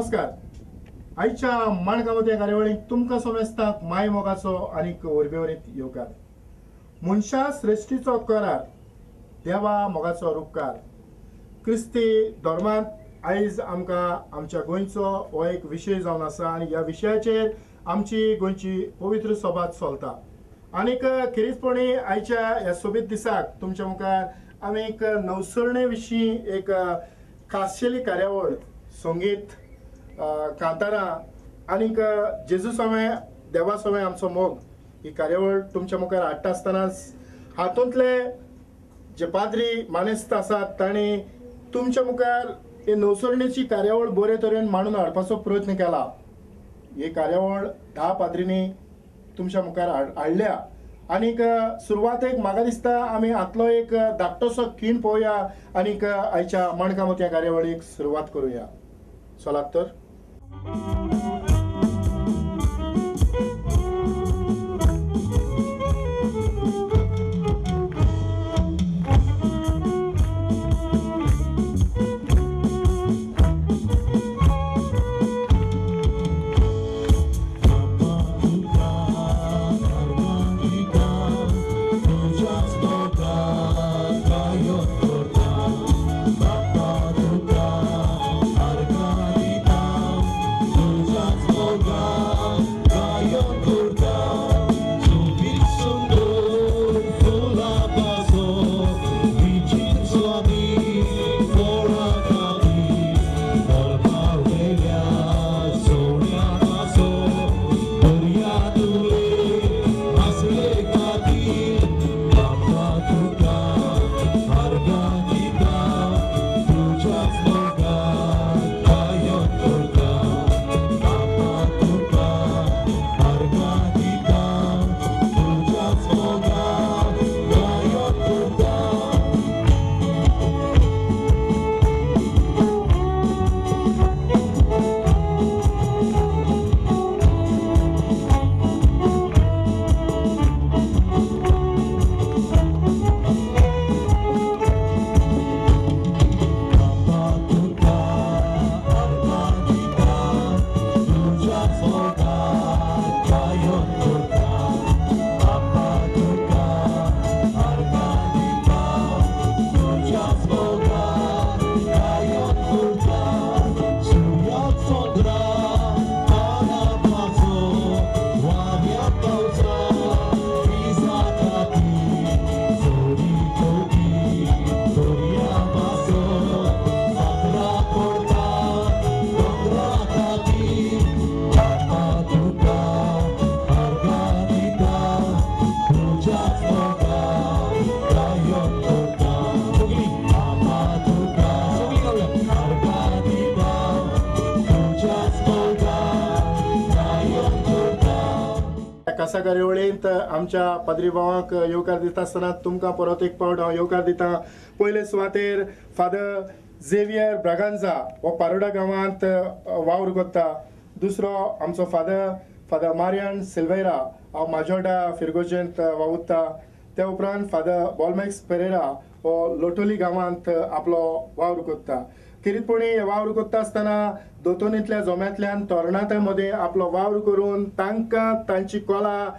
नमस्कार. आयच्या माणकामोतया कार्यावळीक तुमकां समेस्तांक माय मोगाचो आनीक वरबेवरीत येवकार. मनशा श्रेश्ठीचो करार, देवा मोगाचो रुपकार. क्रिस्ती धर्मांत आयज आमकां आमच्या गोंयचो हो एक विशय जावन आसा आनी ह्या विशयाचेर आमची गोंयची पवित्र सभा चलता. आनीक खेरीजपणी आयच्या ह्या सोबीत दिसाक तुमच्या मुखार आमी एक नवसरणे विशीं एक खाशेली कार्यावळ, संगीत, कांतारां आनीक जेजू सवें देवा सवें आमचो मोग ही कार्यावळ तुमच्या मुखार हाडटा आसतनाच हातूंतले जे पाद्री मानेस्त आसात तांणी तुमच्या मुखार हे नवसरणेची कार्यावळ बरे तरेन मांडून हाडपाचो प्रयत्न केला. ही कार्यावळ 10 पाद्रींनी तुमच्या मुखार हाडल्या आनीक सुरवातेक म्हाका दिसता आमी हातलो एक धाकटोसो खीण पळोवया आनीक आयच्या माणकामोतया कार्यावळीक सुरवात करुया. चलात तर. खासा कार्यावळींत आमच्या पाद्री भावांक येवकार दिता आसतना तुमकां परत एक पावट हांव येवकार दिता. पयले सुवातेर फादर झेवियर ब्रागांझा हो पारोडा गांवांत वावर करता. दुसरो आमचो फादर मारियन सिल्वेरा हांव माजोर्डा फिरगोजेंत वावुरता. त्या उपरांत फादर बॉलमॅक्स पेरेरा हो लोटोली गांवांत आपलो वावर करता. खेरीतपणी वावर करता आसतना दोतोनींतल्या जोम्यांतल्यान तरणाट्यां मदीं आपलो वावर करून तांकां तांची कला,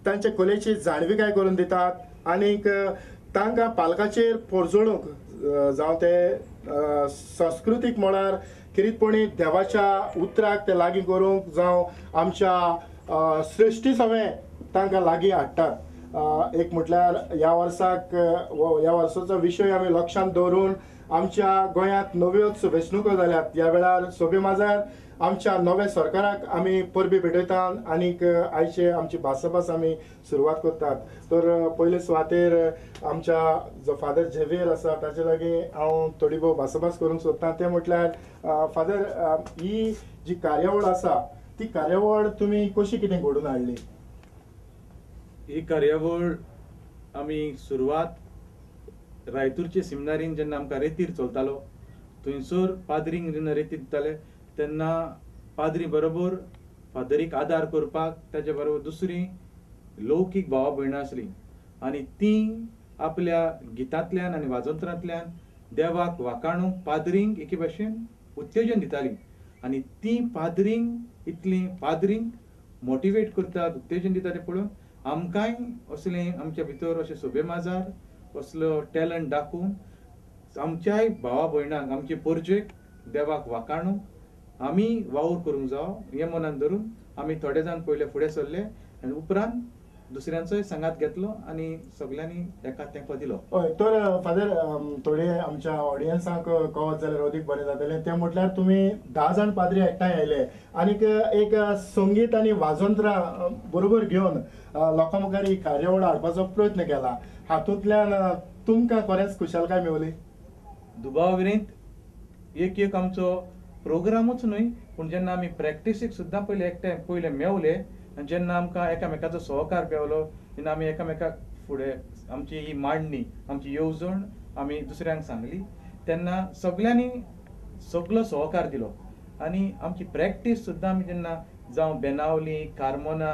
तांचे कलेची जाणविकाय करून दितात आनीक तांकां पालकाचेर पोरजोळूंक जावं ते संस्कृतीक मळार खेरीतपणी देवाच्या उतराक ते लागीं करूंक जावं आमच्या सृश्टी सवें तांकां लागीं हाडटात. एक म्हटल्यार ह्या वर्साक ह्या वर्साचो विशय आमी लक्षांत दवरून आमच्या गोंयांत नव्योच वेंचणुको जाल्यात. ह्या वेळार सोबे माजार आमच्या नव्या सरकाराक आमी परबी भेटयतात आनीक आयचे आमची भासाभास आमी सुरवात करतात. तर पयले सुवातेर आमच्या जो फादर झेवियर आसा ताचे लागीं हांव थोडी भोव भासाभास करूंक सोदता. तें म्हटल्यार फादर, ही जी कार्यावळ आसा ती कार्यावळ तुमी कशी कितें घडोवन हाडली? ही कार्यावळ आमी सुरवात रायतूरचे सिमिनारीन जेन्ना आमकां रेतीर चलतालो थंयसर पाद्रींक जेन्ना रेतीर दिताले तेन्ना पाद्री बरोबर फादरीक आदार करपाक ताचे बरोबर दुसरी लौकीक भावा भयणां आसलीं आनी तीं आपल्या गितांतल्यान आनी वाजंत्रांतल्यान देवाक वाखाणूंक पाद्रींक एके भाशेन उत्तेजन दितालीं. आनी ती पाद्रींक इतलीं पाद्रींक मोटिवेट करतात, उत्तेजन दिता तें पळोवन आमकांय असलें आमच्या भितर अशें सोबे माजार असलो टॅलंट दाखोवन आमच्याय भावा भयणांक आमचे पोरजेक देवाक वाखाणूंक आमी वावर करूंक जावो हें मनान धरून आमी थोडे जाण पयले फुडें सरले आनी उपरांत दुसऱ्यांचोय सांगात घेतलो आनी सगल्यांनी एका तेंको दिलो. हय, तर फादर थोडे आमच्या ऑडियन्सांक कळत जाल्यार अदीक बरें जातलें तें म्हटल्यार तुमी 10 जाण पाद्री एकठांय आयले आनीक एक संगीत आनी वाजंत्रां बरोबर घेवन लोकां मुखार ही कार्यावळ हाडपाचो प्रयत्न केला, हातूंतल्यान तुमकां खरेंच खुशालकाय मेवली? दुबाव एक एक आमचो प्रोग्रामूच न्हय पूण जेन्ना आमी प्रॅक्टिसीक सुद्दां पयले एकठांय पयले मेवले आनी जेन्ना आमकां एकामेकाचो सहकार मेवलो तेन्ना आमी एकामेकाक फुडें आमची ही मांडणी आमची येवजण आमी दुसऱ्यांक सांगली तेन्ना सगल्यांनी सगलो सहकार दिलो. आनी आमची प्रॅक्टीस सुद्दां आमी जेन्ना जावं बेनावली, कार्मोना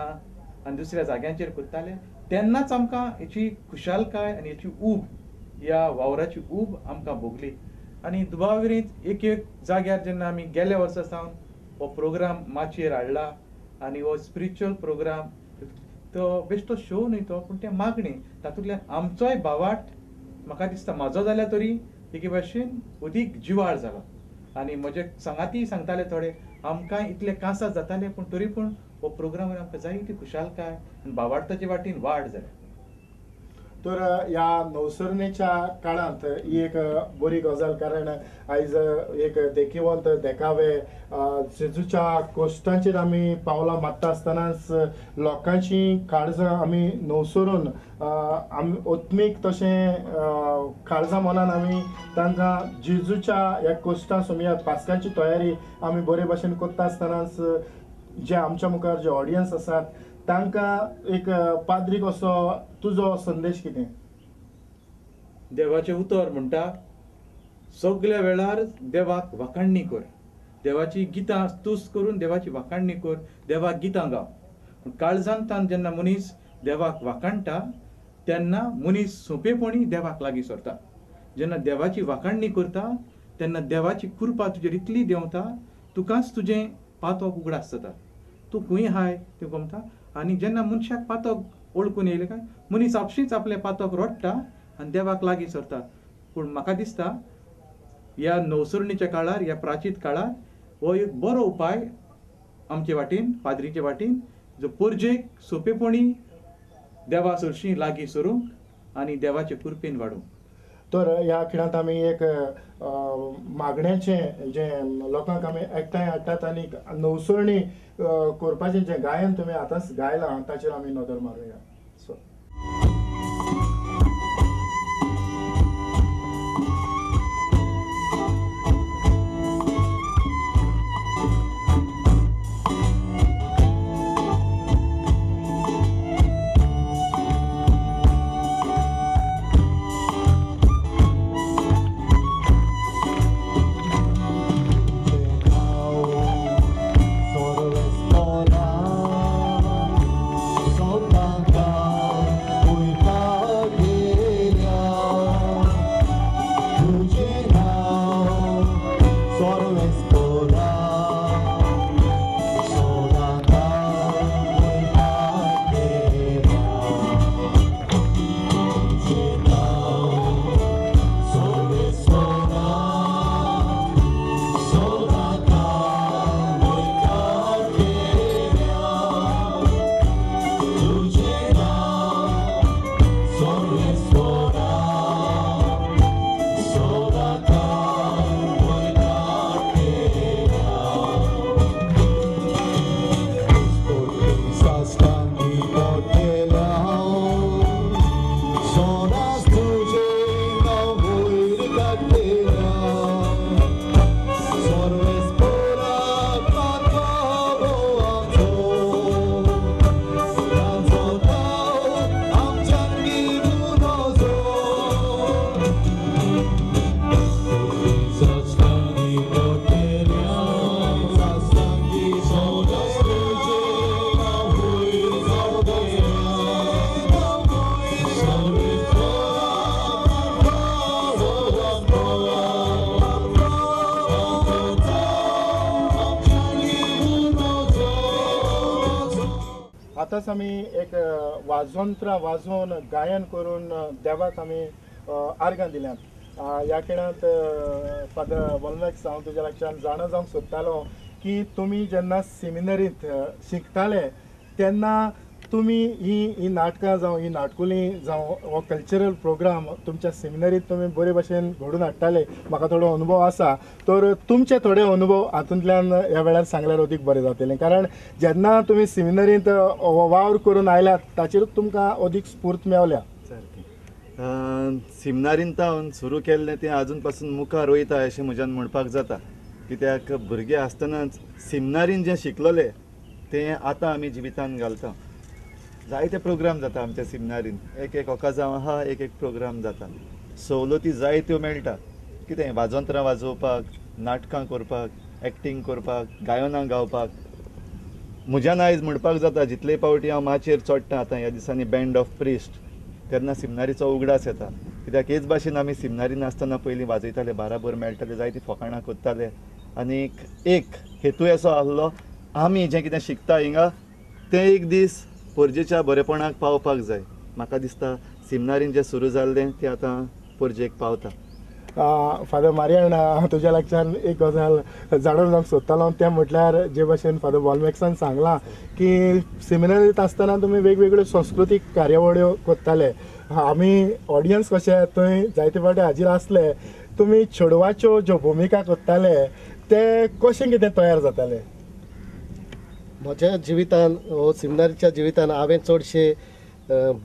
आनी दुसऱ्या जाग्यांचेर करताले तेन्नाच आमकां हेची खुशालकाय आनी हेची ऊब, ह्या वावराची ऊब आमकां भोगली. आनी दुबाविरीत एक एक जाग्यार जेन्ना आमी गेल्या वर्सा सावन हो प्रोग्राम माचयेर हाडला आनी हो स्पिरिच्युअल प्रोग्राम तो बेश्टो शो न्हय तो, पूण तें मागणें तातूंतल्यान आमचोय भावाट म्हाका दिसता म्हाजो जाल्यार तरी एके भाशेन अदीक जिवाळ जाला. आनी म्हजे सांगातीय सांगताले थोडे आमकां इतले कांसार जाताले पूण तरी पूण हो प्रोग्राम आमकां जायती खुशालकाय आनी भावार्थाचे वाटेन वाड जाल्या. तर ह्या नवसरणेच्या काळांत ही एक बरी गजाल, कारण आयज एक देखिवंत देखावे जेजूच्या कोश्टांचेर आमी पावलां मारता आसतनाच लोकांची काळजां आमी नवसरून आमी आत्मीक तशें काळजां मनान आमी तांकां जेजूच्या ह्या कोश्टां सोमया पास्कांची तयारी आमी बरे भाशेन करता आसतनाच जे आमच्या मुखार जे ऑडियन्स आसात तांकां एक पाद्रीक असो तुजो संदेश कितें? देवाचें उतर म्हणटा सगल्या वेळार देवाक वाखाणणी कर, देवाची गितां तुस्त करून देवाची वाखाणणी कर, देवाक गितां गाव. पूण काळजान तान जेन्ना मनीस देवाक वाखाणटा तेन्ना मनीस सोंपेपणी देवाक लागीं सरता. जेन्ना देवाची वाखाणणी करता तेन्ना देवाची कृपा तुजेर इतली देंवता तुकाच तुजें पातक उगडास जाता, तूं खंय आहाय तें गमता. आनी जेन्ना मनशाक पातक वळखून येयलें काय मनीस आपशींच आपलें पातक रडटा आनी देवाक लागीं सरता. पूण म्हाका दिसता ह्या नवसरणीच्या काळार, ह्या प्राचीत काळार हो एक बरो उपाय आमचे वाटेन, पाद्रीचे वाटेन, जो पोरजेक सोंपेपणी देवा सरशीं लागीं सरूंक आनी देवाचे कृपेन वाडूंक. तर ह्या खिणांत आमी एक मागण्याचें जें लोकांक आमी एकठांय हाडटात आनी नवसरणी करपाचें जें गायन तुमी आतांच गायलां ताचेर आमी नदर मारुया. सो Soda आतांच आमी एक वाजोंत्रां वाजोवन गायन करून देवाक आमी आर्गां दिल्यांत. ह्या खिणांत फादर बोलमॅक्स हांव तुज्या लागच्यान जाणा जावंक सोदतालो की तुमी जेन्ना सेमिनरींत शिकताले तेन्ना तुमी ही ही नाटकां जावं ही नाटकुलीं जावं हो कल्चरल प्रोग्राम तुमच्या सेमिनरींत तुमी बरे भशेन घडोवन हाडटाले. म्हाका थोडो अनुभव आसा, तर तुमचे थोडे अनुभव हातूंतल्यान ह्या वेळार सांगल्यार अदीक बरें जातलें, कारण जेन्ना तुमी सेमिनरींत हो वावर करून आयल्यात ताचेरूच तुमकां अदीक स्फूर्त मेवल्या. सारकें, सिमनारींत सुरू केल्लें तें आजून पासून मुखार वयता अशें म्हज्यान म्हणपाक जाता. कित्याक भुरगे आसतनाच सिमनारीन जें शिकलोले तें आतां आमी जिवितान घालता. जायते प्रोग्राम जाता आमच्या सिमनारीन, एक एक ओकाजांव आहा, एक एक प्रोग्राम जाता, सवलती जायत्यो मेळटा. कितें वाजंत्रां वाजोवपाक, नाटकां करपाक, एक्टींग करपाक, गायनां गावपाक. म्हज्यान आयज म्हणपाक जाता जितले फावटी हांव माचयेर चडटा आतां ह्या दिसांनी बँड ऑफ प्रिस्ट, तेन्ना सिमनारीचो उगडास येता. कित्याक हेच भाशेन आमी सिमनारीन आसतना पयलीं वाजयताले, बाराबर मेळटाले, जायतीं फकाणां करताले. आनी एक हेतू असो आहलो आमी जें कितें शिकता हिंगा तें एक दीस पोरजेच्या बरेपणाक पावपाक जाय. म्हाका दिसता सिमनारीन जें सुरू जाल्लें तें आतां पोरजेक पावता. फादर मारियन, हांव तुज्या लागच्यान एक गजाल जाणून जावंक सोदतालो, तें म्हटल्यार जे भाशेन फादर बॉलमॅक्सान सांगलां की सेमिनारींत आसतना तुमी वेगवेगळ्यो संस्कृतीक कार्यावळ्यो करताले. आमी ऑडियन्स कशे थंय जायते फावटी हाजीर आसले, तुमी चेडवाच्यो ज्यो भुमिका करताले ते कशें कितें तयार जाताले? म्हज्या जिवितान वो सिमिनारीच्या जिवितान हांवें चडशे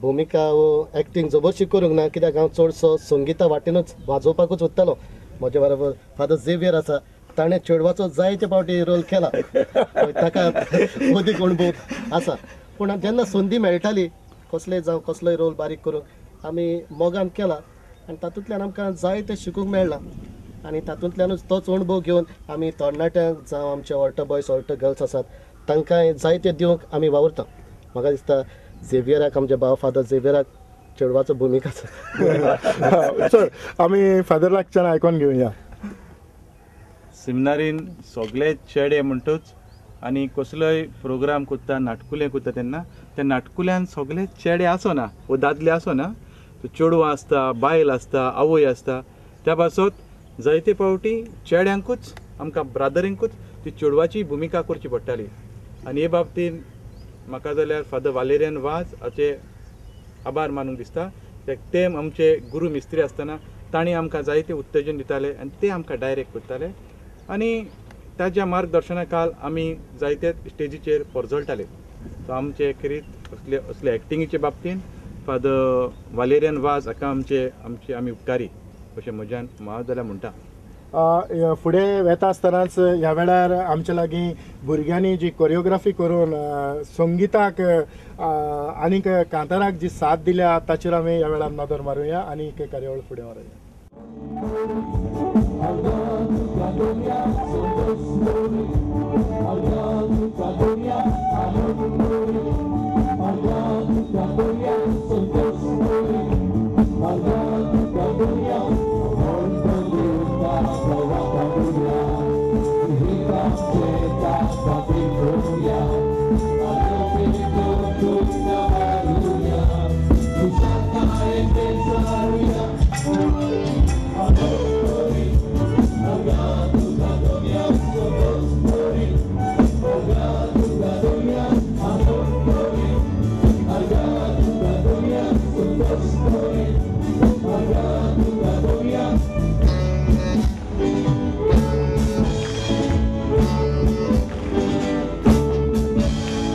भुमिका वो एक्टींग जबरशी करूंक ना, कित्याक हांव चडसो संगिता वाटेनूच वाजोवपाकूच उरतालो. म्हज्या बरोबर फादर झेवियर आसा, ताणें चेडवाचो जायते फावटी रोल केला, ताका अदीक अणभव आसा. पूण जेन्ना संदी मेळटाली कसलेय जावं कसलोय रोल बारीक करूंक आमी मोगान केला आनी तातूंतल्यान आमकां जायतें शिकूंक मेळ्ळां. आनी तातूंतल्यानूच तोच अणभव घेवन आमी तरणाट्यांक जावं आमचे ऑल्टो बॉयज ऑल्टो गर्ल्स आसात तांकां जायते दिवंक आमी वावुरता. म्हाका दिसता झेवियराक, आमच्या भाव फादर झेवियराक चेडवाचो भुमिका आसा. सर आमी फादर लागच्यान आयकोन घेवया. सिमनारीन सगळे चेडे म्हणटूच आनी कसलोय प्रोग्राम करता, नाटकुलें करता तेन्ना त्या नाटकुल्यान सगळे चेडे आसना वो दादले आसना, चेडवां आसता, बायल आसता, आवय आसता. त्या पासत जायते फावटी चेड्यांकूच आमकां ब्रादरींकूच ती चेडवाची भुमिका करची पडटाली. आनी हे बाबतीन म्हाका जाल्यार फादर वालेरियन वाज हाचे आभार मानूंक दिसता. ते आमचे गुरू मिस्त्री आसतना तांणी आमकां जायते उत्तेजन दिताले आनी ते आमकां डायरेक्ट करताले आनी ताच्या मार्गदर्शना खाल आमी जायते स्टेजीचेर परजळटाले. सो आमचे खेरीत असले असले एक्टिंगेचे बाबतीन फादर वालेरियन वाज हाका आमचे आमचे आमी उपकारी अशें म्हज्यान हांव जाल्यार म्हणटा. फुडें वेता आसतनाच ह्या वेळार आमच्या लागीं भुरग्यांनी जी कोरियोग्राफी करून संगिताक आनीक कांताराक जी साथ दिल्या ताचेर आमी ह्या वेळार नदर मारुया आनी एक कार्यावळ फुडें व्हरुया.